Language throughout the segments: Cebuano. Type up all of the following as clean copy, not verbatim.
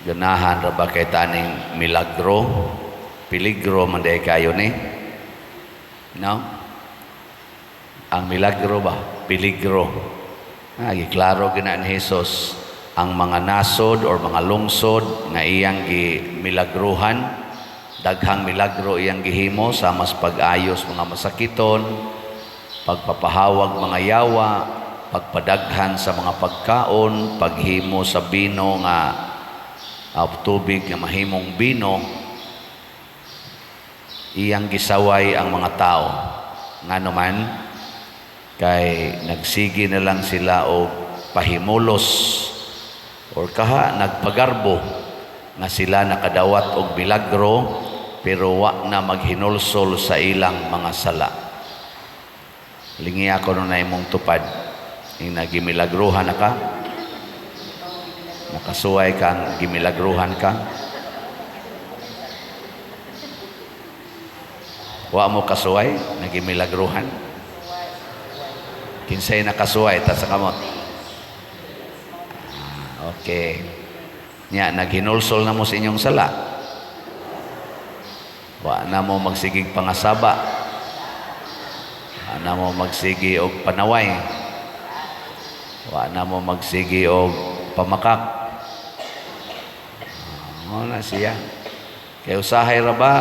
Ganahan ra ba kay taning milagro? Peligro man diay kayo ni. No? Ang milagro ba? Peligro. Ah, giklaro gina ni Jesus ang mga nasod or mga lungsod nga iyang gimilagruhan. Daghang milagro iyang gihimo, sama sa pag-ayos mga masakiton, pagpapahawag mga yawa, pagpadaghan sa mga pagkaon, paghimo sa bino nga tubig nga mahimong bino. Iyang gisaway ang mga tao. Ngano man? Kay nagsige na lang sila og pahimulos or kaha nagpagarbo nga sila nakadawat og milagro, pero wa na maghinulsol sa ilang mga sala. Lingi ako no na imong tupad. Yung nagimilagruhan na ka? Nakasuway ka ang gimilagruhan ka? Wa mo kasuway, nagimilagruhan? Kinsay nakasuway, ta sa kamot? Ah, okay. Nya, naghinulsol na mo sa inyong sala. Wa na mo magsigig pangasaba. Wa na mo magsigi og panaway. Wa na mo magsigi og pamakak. Ah, na siya. Kay usahay ra ba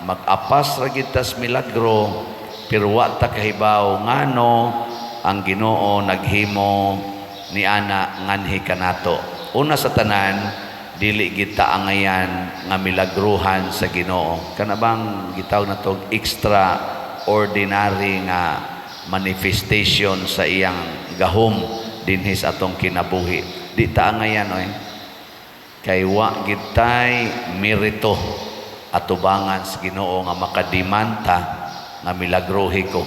mag-apas ra gid tas milagro, pero wa ta kahibaw ngano ang Ginoo naghimo ni ana nganhi kanato. Una sa tanan, dili kita angayan nga milagruhan sa Ginoo. Kana bang gitawag nato extraordinary nga manifestation sa iyang gahom dinhi sa atong kinabuhi. Di ta angayan, oy. Kay wa gitay merito atubangan sa Ginoo nga makadimanta nga milagruhi ko.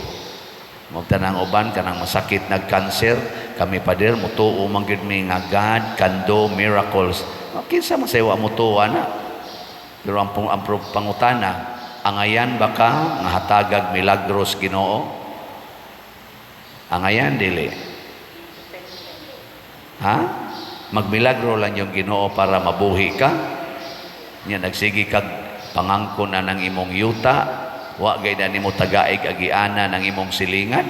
Magtanang uban kanang masakit nag-cancer, kami, pader, mutuo man gyud mi nga God can do miracles. O, kinsa man say wa mutuo ana? Pero ang pangutana, angayan ba ka nga hatagag milagros Ginoo? Angayan, dili? Ha? Magmilagro lang yung Ginoo para mabuhi ka? Nya nagsige kag pangangkon na ng imong yuta, wa gay na nimo tagaig agiana ng imong silingan.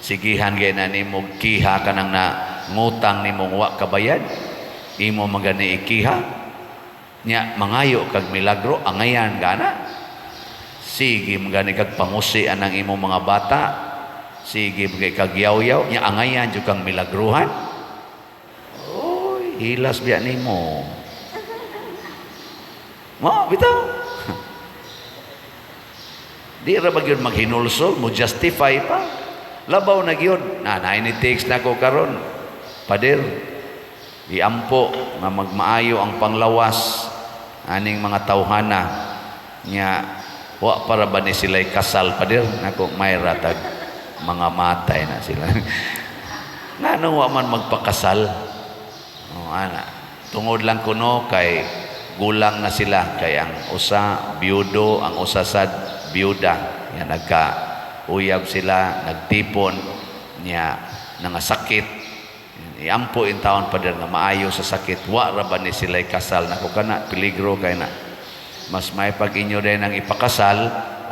Sigihan gay na nimo kiha kanang na ngutang nimong wa kabayad. Imo magani ikiha. Nya mangayo kag milagro, angayan gana. Sige magani kag pangusi anang imong mga bata. Sige magani kag yaw-yaw, nya angayan jud kang milagruhan. Oy, hilas biya nimo. Mo, bitaw. Di ra ba gyud maghinulsol, mo justify pa. Labaw na gyud. Na ni text na ko karon. Pader, iampo nga magmaayo ang panglawas aning mga tawhana, nya wa para ba ni sila'y kasal, pader? Nako, may ratag mga matay na sila. Ngano wa man magpakasal? Oh, ana. Tungod lang kuno kay gulang na sila, kay ang usa biyudo, ang usa sad biyuda. Nya nagka uyab sila, nagtipon, nya nangasakit. Iampo in taon, pader, nga maayo sa sakit. Wa ra ba ni sila'y kasal? Nako, kana peligro kay na. Mas may pag inyo din ang ipakasal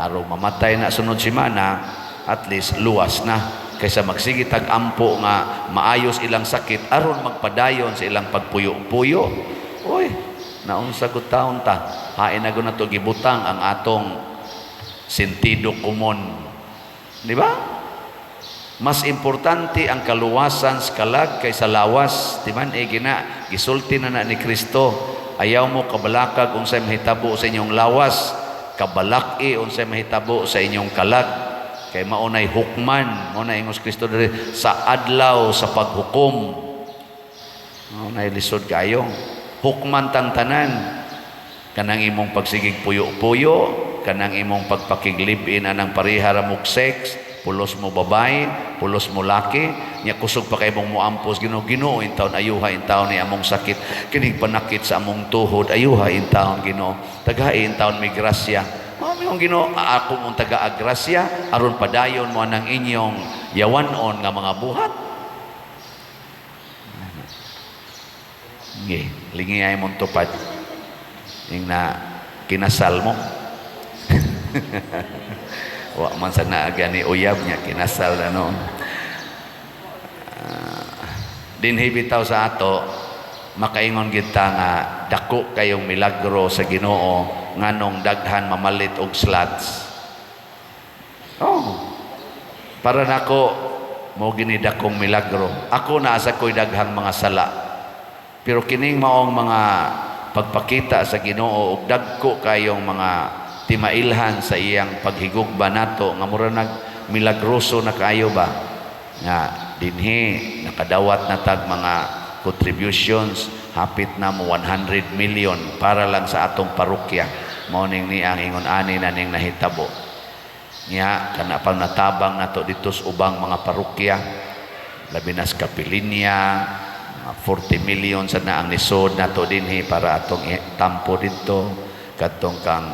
aron mamatay na sunod semana, at least luwas na, kaysa magsige tag ampo nga maayos ilang sakit aron magpadayon sa ilang pagpuyo-puyo. Uy, naunsa gud taon ta? Hain na gud nato gibutang ang atong sentido komon. Di ba? Mas importante ang kaluwasan sa kalag kaysa lawas. Di man, eh, gina, gisulti na na ni Kristo. Ayaw mo kabalakag unsay mahitabo sa inyong lawas, kabalaki unsay mahitabo sa inyong kalag. Kay maunay hukman, mao na ingos Kristo diri sa adlaw sa paghukom. Maunay lisod kayo. Hukman tang tanan. Kanang imong pagsigig puyo-puyo, kanang imong pagpakiglib-in anang pareha ra mog sex, pulos mo babae, pulos mo laki, nya kusog pa kay mong muampos, "Ginoo, Ginoo, in taon ayuha in taon ni among sakit, kining panakit sa among tuhod, ayuha in taon, Ginoo. Tagai in taon may grasya." Mao mong Ginoo, ako mong taga grasya aron padayon mo anang inyong yawanon nga mga buhat. Sige, lingi ay mong tupad. Yung na kinasal mo. Wa man sa naaga ni uyab niya, kinasal na noon. Dinhi bitaw sa ato, makaingon kita nga dako kayong milagro sa Ginoo nganong daghan mamalit og slots. Oh. Para nako mo gini dakong milagro. Ako naa sa ko'y daghang mga sala. Pero kining maong mga pagpakita sa Ginoo og dagko kayong mga timailhan sa iyang paghigugba nato nga mura nag milagroso na kaayo ba nga dinhi nakadawat na tag mga contributions, hapit na mo 100 million para lang sa atong parokya. Mao ning ni ang ingon ani na ning nahitabo nya kana pang natabang nato dito sa ubang mga parokya, labi na sa Kapilinya, mga 40 million sa na ang nisod nato dinhi para atong tampo didto. Kadtong kang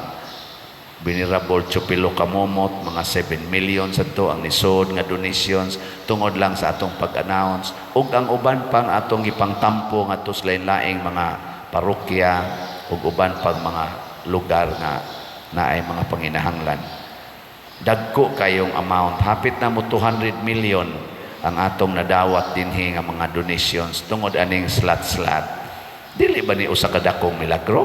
Venerable Chupilo Camomot, mga 7 million sa to ang nisod nga donations tungod lang sa atong pag-announce, ug ang uban pang atong gipangtampo ngadto sa lain-laing mga parokya ug uban pang mga lugar nga naay mga panginahanglan. Dagko kayong amount, hapit na mo 200 million ang atong nadawat dinhi nga mga donations tungod aning slot-slot. Dili ba ni usa ka dakong milagro?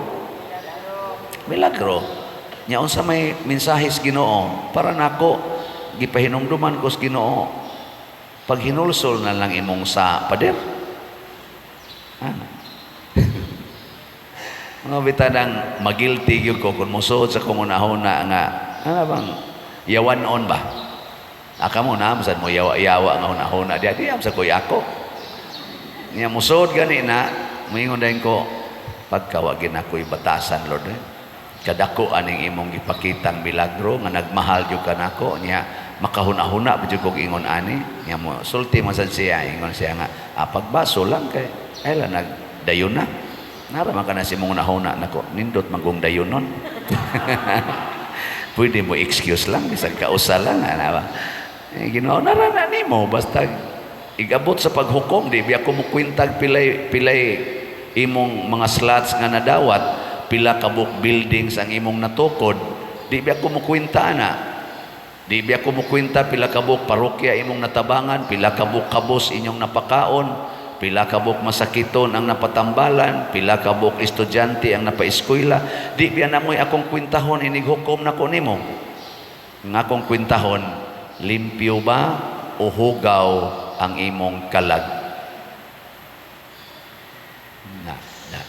Milagro. Nya unsa may mensahe sa Ginoo para nako? Gipahinumduman ko sa Ginoo, pag hinulsol na lang imong sa pader. Ah. Mga bitanang magilty gyud ko kung musuod sa kong unahuna nga ano bang yawan-on ba. Aka mo na sad mo yawa-yawa nga hunahuna di di am sa koy ako nya musuod gani na moingon dayon ko, pagka wa ginakoy batasan, Lord, eh. Kadako aning imong gipakitang milagro nga nagmahal gyud ka nako. Nya makahuna-huna ba jud kog ingon ani. Nya mo sulti man sad siya, ingon siya nga pagbaso lang kay ay la nagdayon na nara man ka na si mong hunahuna nako. Nindot man kung dayonon, pwede mo excuse lang bisag kausa lang ana ba. Eh, Ginoo nara na nimo, basta igabot sa paghukom, di biya ko mo kwentag pilay pilay imong mga slots nga nadawat, pila ka buok buildings ang imong natukod. Di biya ko mo kwenta ana. Di biya ko mo kwenta pila ka buok parokya imong natabangan, pila ka buok kabos inyong napakaon, pila ka buok masakiton ang napatambalan, pila ka buok estudyante ang napaeskwela. Di biya na mo'y akong kwentahon inig hukom nako nimo. Nga akong kwentahon, limpyo ba o hugaw ang imong kalag na, na.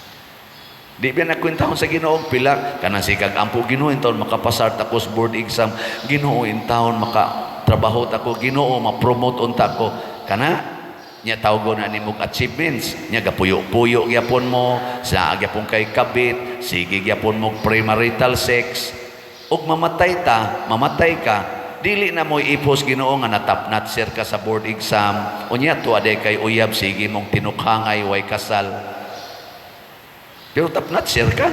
Di ba nagkwentahon sa Ginoo pila kanang sikag ampo, "Ginoo, intawon makapasar ta ko sa board exam. Ginoo, intawon maka trabaho ta ko. Ginoo, ma-promote unta ko." Kana nya tawgon na nimog achievements. Nya gapuyo-puyo gyapon mo sa gyapon kay kabit, sige gyapon mo premarital sex, ug mamatay ta, mamatay ka, dili na mo ipos Ginoo nga na-top notcher ka sa board exam. Unya tuwa day kay uyab, sige mong tinukhangay, way kasal, pero top notcher ka,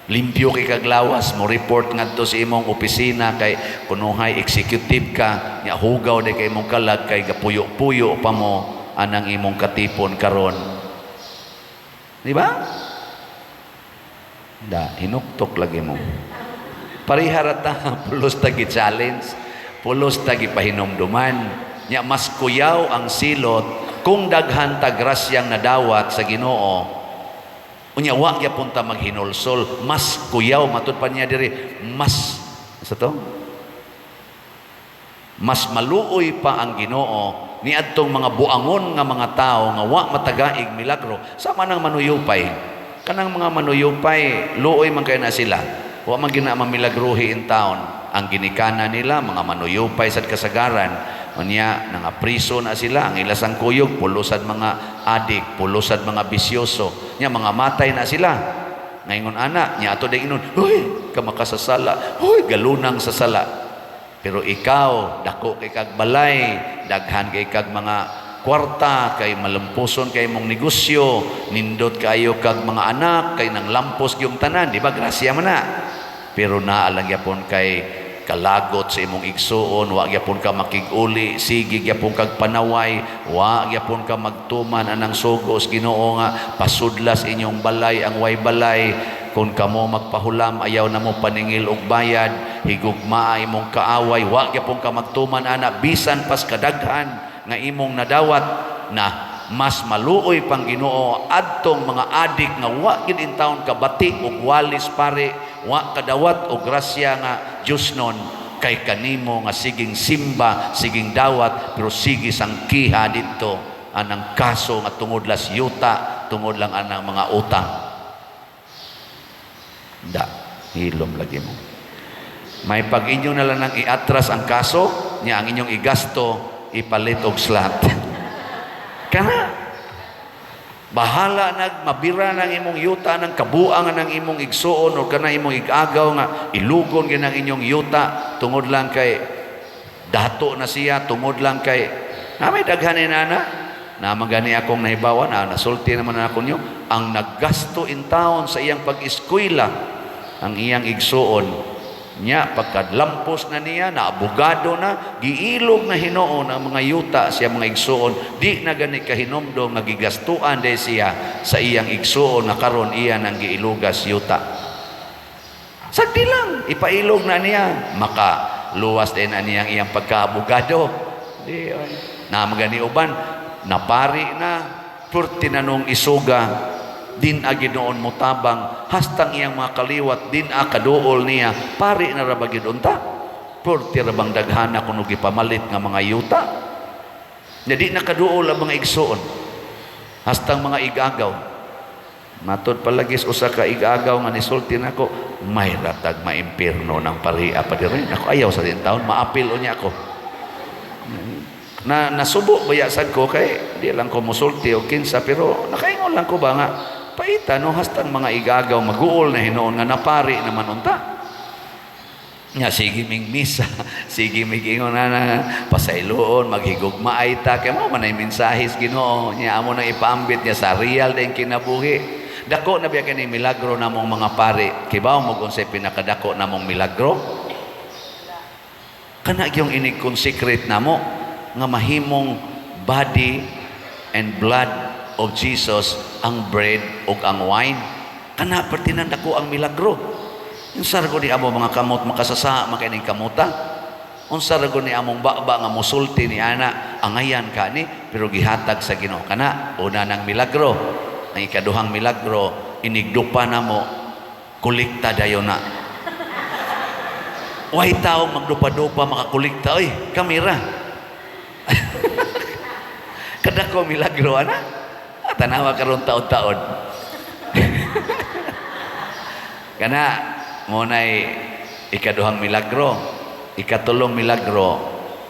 limpyo kay kaglawas mo report ngadto sa imong opisina kay kunuhay executive ka. Nya hugaw day kay imong kalag kay gapuyo-puyo pa mo anang imong katipon karon, di ba? Da hinuktok lagi mo. Parehara ta, pulos ta gi-challenge, pulos ta gipahinumduman. Nya mas kuyaw ang silot kung daghan ta grasyang nadawat sa Ginoo. Unya wa gyapon ta maghinulsol, mas kuyaw. Matud pa niya diri, mas sa to? Mas maluoy pa ang Ginoo niadtong mga buangon nga mga tao nga wa matagaig milagro, sama nang manuyupay. Kanang mga manuyupay, luoy man kay na sila. Wa man gina mamilagruhi in town. Ang ginikana nila mga manuyupay sad kasagaran. Unya nga priso na sila, ang ilasang kuyog pulos sad mga adik, pulos sad mga bisyoso. Nya mga matay na sila. Ngayon ana, nya ato day inon, "Hoy, ka makasasala. Hoy, galunang sa sala." Pero ikaw, dako kay kag balay, daghan kay kag mga kwarta, kay malampuson kay mong negosyo, nindot kayo kag mga anak, kay nang lampos gyung tanan, di ba? Grasya man na. Pero naa lang gyapon kay Kalagot sa imong igsuon, wa gyapon ka makig-uli, sige gyapon kag panaway, wa gyapon ka magtuman anang sugo sa Ginoo nga pasudlas inyong balay ang way balay. Kung kamo magpahulam, ayaw na mo paningil og bayad, higugmaa imong kaaway, wa gyapon ka magtuman ana bisan pas kadaghan nga imong nadawat na. Mas maluoy pang Ginoo adtong mga adik nga wa gid intawon kabati og walis pare, wa kadawat og grasya nga Diyosnon kay kanimo nga siging simba, siging dawat, pero sige sangkiha didto anang kaso nga tungod las yuta, tungod lang anang mga utang. Da, hilom lagi mo. May pag inyo na lang nang iatras ang kaso, niya ang inyong igasto, ipalit og slot. Kana, bahala nag mabira ng imong yuta ng kabuang ng imong igsuon o kana imong igagaw nga ilugon gyud ang inyong yuta tungod lang kay dato na siya, tungod lang kay na may daghan ni nana na magani. Akong nahibawan na nasulti naman na ako niyo, ang naggasto in town sa iyang pag-eskwela ang iyang igsuon niya. Pagkadlampos na niya na abogado na, giilog na hinuon ang mga yuta siya mga igsuon. Di na gani kahinomdom nga gigastuan day siya sa iyang igsuon na karon iya nang giilugas yuta. Sagdi lang ipailog na niya, maka luwas din na niyang iyang pagkaabogado. Di oy. Na magani uban napari na, purti na nung isuga din a Ginoon motabang hastang iyang mga kaliwat din a kaduol niya, pari na ra ba gyud unta? Purti ra bang daghana kuno gipamalit nga mga yuta nya di na kaduol ang mga igsuon hastang mga igagaw? Matod palagis usa ka igagaw nga nisulti nako, may ratag maimpirno ng pariha pa diri. Ako ayaw sa din taon maapil unya ako. Na nasubo baya sad ko kay di lang ko musulti o kinsa, pero nakaingon lang ko ba nga paita no, hastang mga igagaw maguol na hinuon nga napari naman unta nga sige ming misa, sige mig ingon na, na pasayloon, maghigugmaay ta kay mao man ay mensahe sa Ginoo niya amo nang ipaambit niya sa real din kinabuhi. Dako na biya kini milagro namong mga pare. Kibaw mo kung unsay pinakadako namong milagro? Kana gyung inig-consecrate namo nga mahimong body and blood of Jesus ang bread ug ang wine. Kana pertinan dako ang milagro. Unsa ra ni amo mga kamot makasasa makaining kamuta? Unsa ra ni among baba nga musulti ni ana, angayan ka ni, pero gihatag sa Ginoo. Kana una nang milagro. Ang ikaduhang milagro, inigdupa namo, kolekta dayon na. Way tao magdupa-dupa makakolekta oy, kamera. Kadako milagro ana. Ah, tanawa karon taod-taod. Kana mo nay ikaduhang milagro, ikatulong milagro,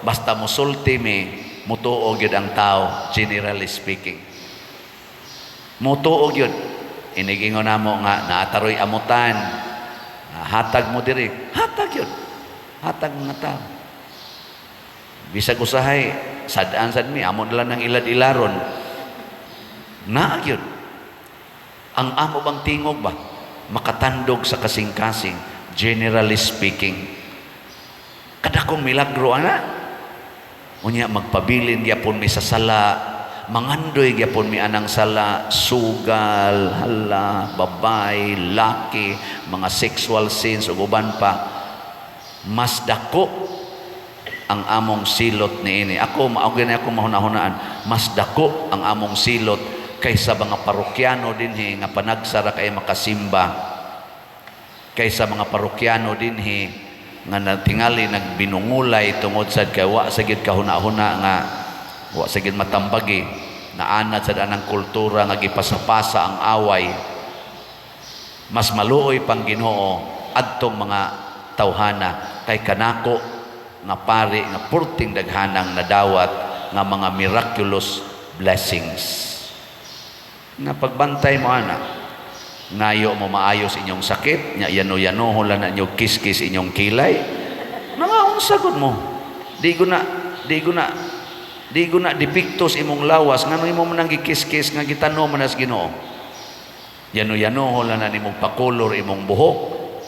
basta musulti mi, mutuo gyud ang tao, generally speaking. Mutuo gyud. Inigingon namo nga naataroy amutan. Hatag mo diri, hatag yun. Hatag mga tao. Bisag usahay, sad-an sad mi, amo na lang ng ilad-ilaron. Naa gyud. Ang amo bang tingog ba? Makatandog sa kasing-kasing, generally speaking. Kadakong milagro ana. Unya magpabilin gyapon mi sa sala, mangandoy gyapon mi anang sala, sugal, hala, babay, laki, mga sexual sins ug uban pa. Mas dako ang among silot niini. Ako mao gani ako mahuna-hunaan, mas dako ang among silot kaysa mga parokyano dinhi nga panagsara kay makasimba, kaysa mga parokyano dinhi nga natingali nagbinungulay tungod sad kay wa sa gid kahuna-huna nga wa sa gid matambagi, naanad sad anang kultura nga gipasapasa ang away. Mas maluoy pang Ginoo adtong mga tawhana kay kanako nga pari nga purting daghanang nadawat nga mga miraculous blessings na pagbantay mo ana, ngayo mo maayos inyong sakit nya, yano-yano lang na inyo, kiskis inyong kilay, nangaunsa gud mo, di ko na depektos imong lawas, ngano imo man nang gikiskis nga gitanom man sa Ginoo? Yano-yano lang na nimong pakolor imong buhok.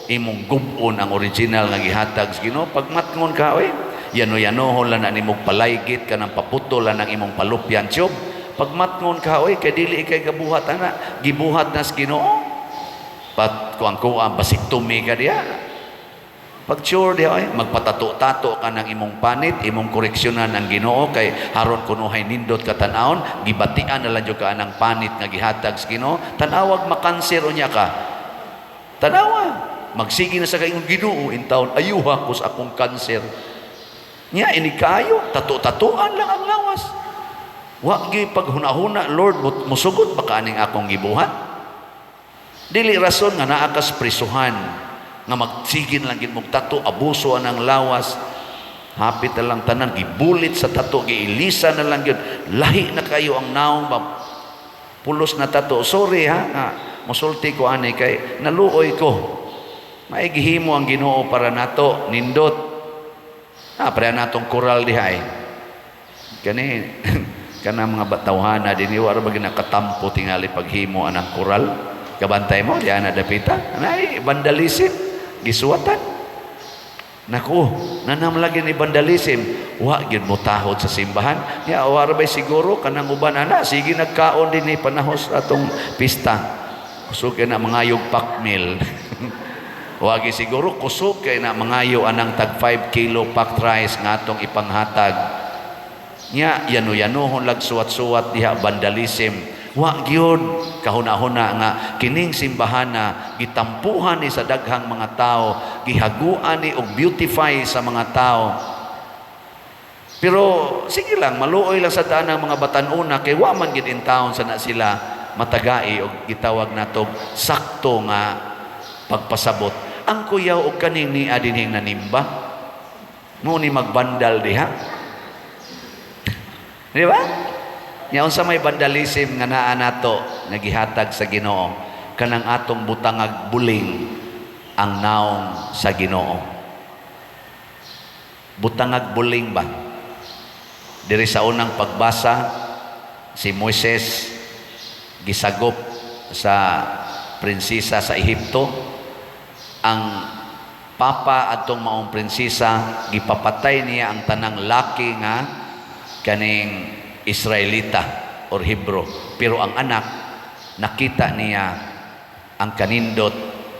imong gub-on ang original nga gihatag sa Ginoo. Pagmatngon ka oy, yano-yanohon lang na nimong palaygit ka ng paputol lang ng imong fallopian tube. Pagmatngon ka oy, kay dili ikay gabuhat ana, gibuhat na sa Ginoo. Pat kuang kuang vasectomy ka diya. Pag sure diha oy, magpatato-tato ka ng imong panit, imong koreksyonan ang Ginoo kay haron kunuhay nindot ka tan-awon, gibatian na lang jud ka anang panit nga gihatag sa Ginoo. Tan-awag makanser unya ka. Tanawa, magsige na sa kayong Ginoo in taon, ayuha ko sa akong kanser. Nya ini kaayo, tato-tatuan lang ang lawas. Wa gyud paghuna-huna, "Lord, musugot ba ka aning akong gibuhat?" Dili rason nga naa kas prisuhan nga magsigin lang gid mong tato, abuso anang lawas. Hapit na lang tanan gibulit sa tato, giilisa na lang gyud. Lahi na kayo ang naong ba? Pulos na tato. Sorry ha, nga musulti ko ani kay naluoy ko. Maigihimo ang Ginoo para nato, nindot. Ah, pareha natong koral diha eh. Kani kana mga batawhana dinhi, wa ra ba nakatampo tingali paghimo anang koral. Kabantay mo diha na dapita. Nay vandalism, gisuwatan. Naku, nanam lagi ni vandalism. Wa gyud mo tahod sa simbahan. Ya wa ra bay siguro kanang uban ana sige nagkaon dinhi panahos atong pista. Kusog kay na mangayog pack meal. Wa gyud siguro kusog kay na mangayo anang tag 5 kilo packed rice nga atong ipanghatag. Nya yano-yanohon lag suwat-suwat diha, vandalism. Wa gyud kahuna-huna nga kining simbahana gitampuhan ni sa daghang mga tao, gihaguan ni og beautify sa mga tao. Pero sige lang, maluoy lang sa daan ang mga batan-una kay wa man gid in town sa na sila matagai og gitawag nato sakto nga pagpasabot. Ang kuyaw og kaning ni dinhing nanimba mo ni magbandal diha. Di ba? Nya unsa may vandalism nga naa nato nga gihatag sa Ginoo? Kanang atong butangag buling ang naong sa Ginoo. Butangag buling ba? Diri sa unang pagbasa, si Moises gisagop sa prinsesa sa Ehipto. Ang papa atong maong prinsesa, gipapatay niya ang tanang laki nga kaning Israelita or Hebrew. Pero ang anak, nakita niya ang kanindot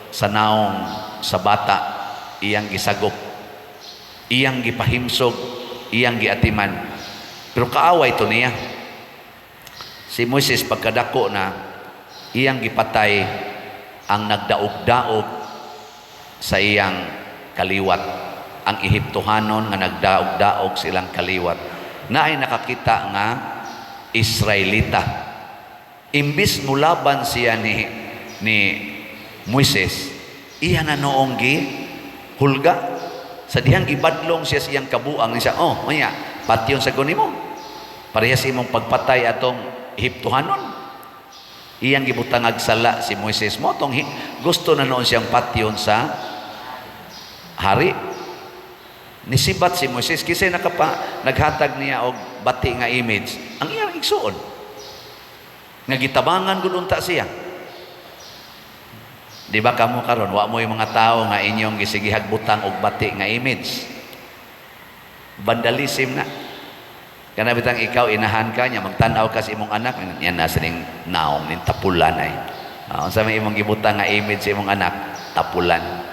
sa naong sa bata, iyang gisagop, iyang gipahimsog, iyang giatiman. Pero kaaway to niya. Si Moises, pagkadako na, iyang gipatay ang nagdaog-daog sa iyang kaliwat. Ang Ehiptohanon nga nagdaog-daog sa ilang kaliwat. Naay nakakita nga Israelita. Imbis mulaban siya ni Moises, iya na noong gi hulga. Sa dihang gibadlong siya sa iyang kabuang siya, "Oh, maya, patyon sa mo. Parehas imong pagpatay atong Ehiptohanon." Iyang gibutangag sala si Moises mo tong gusto na noon siyang patyon sa hari. Nisibat si Moises kisay nakapa naghatag niya og bati nga image ang iyang igsuon nga gitabangan gud unta siya. Di ba kamo karon, wa mo yung mga tao nga inyong gisigihag butang og bati nga image? Vandalism na. Kana bitang ikaw inahan ka niya, magtan-aw ka sa imong anak, yan nasa ning naong ning tapulan ay. Unsa may imong gibutang nga image sa imong anak? Tapulan.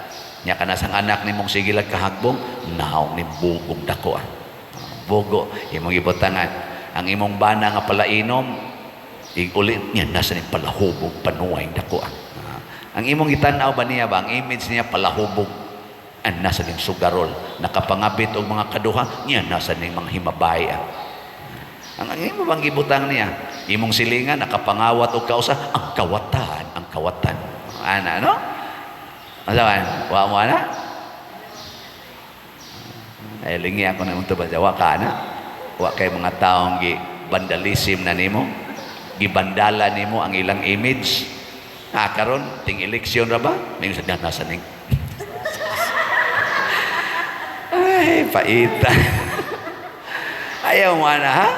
Nya kana sang anak nimong sige lag kahagbong, naong ning bugong dako ah. Bugo imong gibutangan. Ang imong bana nga palainom, ig-uli niya nasa ning palahubog panuay dako ah. Ang imong gitan-aw ba niya ba, ang image niya palahubog an nasa ning sugarol, nakapangabit og mga kaduha niya, nasa ning mga himabay ah. Ang imo bang gibutang niya? Imong silingan nakapangawat og kausa, ang kawatan, ang kawatan. Ana no? Asa man? Wa mo ana? Ay, lingi ako na imong tubag. Wa ka ana? Wa kay mga taong gi vandalism na nimo? Gibandala nimo ang ilang image? Ah, karon ting eleksyon ra ba? May sa nasa ning. Ay, paita. Ayaw mo na, ha?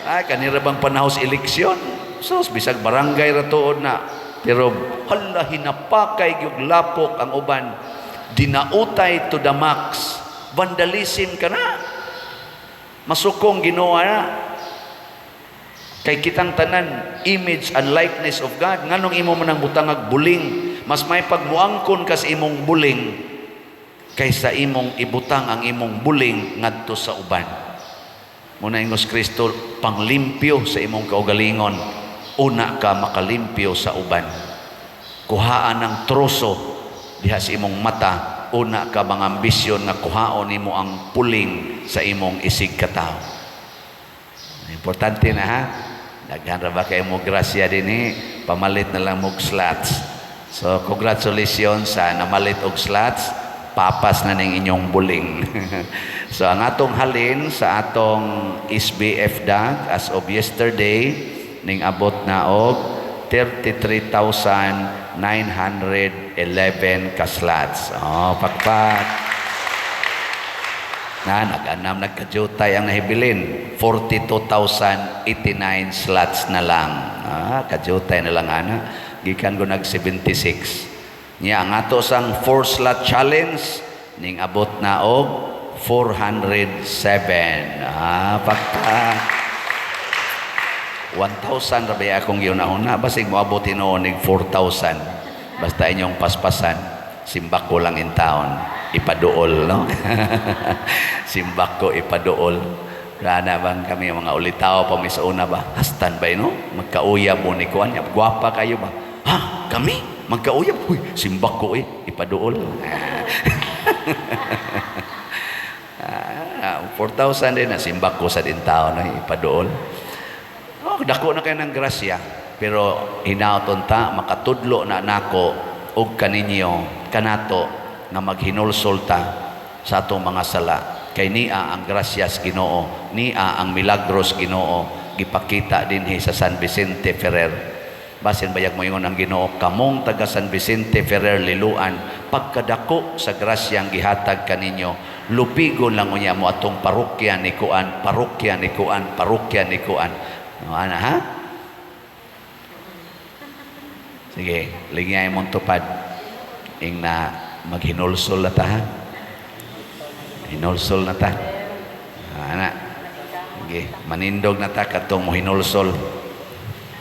Ay, kanira bang panahon sa eleksyon? Sus, bisag barangay ra tuod na. Pero hala, hinapakay gyud lapok ang uban. Dinautay to the max. Vandalism ka na. Masukong Ginoo na. Kay kitang tanan, image and likeness of God. Nganong imo man ang butangag buling? Mas may pagmuangkon ka sa imong buling kaysa imong ibutang ang imong buling ngadto sa uban. Muna ingos Kristo, panglimpyo sa imong kaugalingon, una ka makalimpyo sa uban. Kuhaan ang troso diha sa imong mata, una ka mga ambisyon nga kuhaon nimo ang puling sa imong isig katawo. Importante na, ha. Daghan ra ba kayo mo grasya dinhi, pamalit na lang mo slots. So congratulations sa namalit og slots, papas na ning inyong buling. So ang atong halin sa atong SBF DAG as of yesterday ning abot na og 33,911 ka slots. Oh, pakpak. Na nag-anam nagkadyutay ang nahibilin, 42,089 slots na lang. Ah, kadyutay na lang ana, gikan ko nag 76 niya. Ang ato sang 4 slot challenge ning abot na og 407. Ah, pakpak. 1,000 ra ba akong giuna-una, basig moabot hinuon nig 4,000, basta inyong paspasan. Simbak ko lang in town, ipaduol, no? Simbak ko, ipaduol. Rana bang kami mga ulitaw pa mi sa una ba? Hastan ba, no? Magkauyab mo ni kuan. Gwapa kayo ba? Ha? Kami? Magkauyab? Uy, simbak ko eh. Ipaduol. Ah, 4,000 din na simbak ko sa din tao na ipaduol. Oh, dako na kayo ng grasya. Pero hinaoton ta makatudlo na nako og kaninyo kanato nga maghinulsol ta sa atong mga sala. Kay nia ang grasyas Ginoo, nia ang milagros Ginoo gipakita dinhi sa San Vicente Ferrer. Basin bayag mo ingon ang Ginoo, "Kamong taga San Vicente Ferrer Liloan, pagkadako sa grasyang gihatag kaninyo, lupigon lang unya mo atong parokya ni kuan, parokya ni kuan, parokya ni kuan." No, ana ha? Sige, lingay mong tupad. Ing na maghinulsol na ta, ha? Hinulsol na ta. Ana. Sige, manindog na ta katong mohinulsol.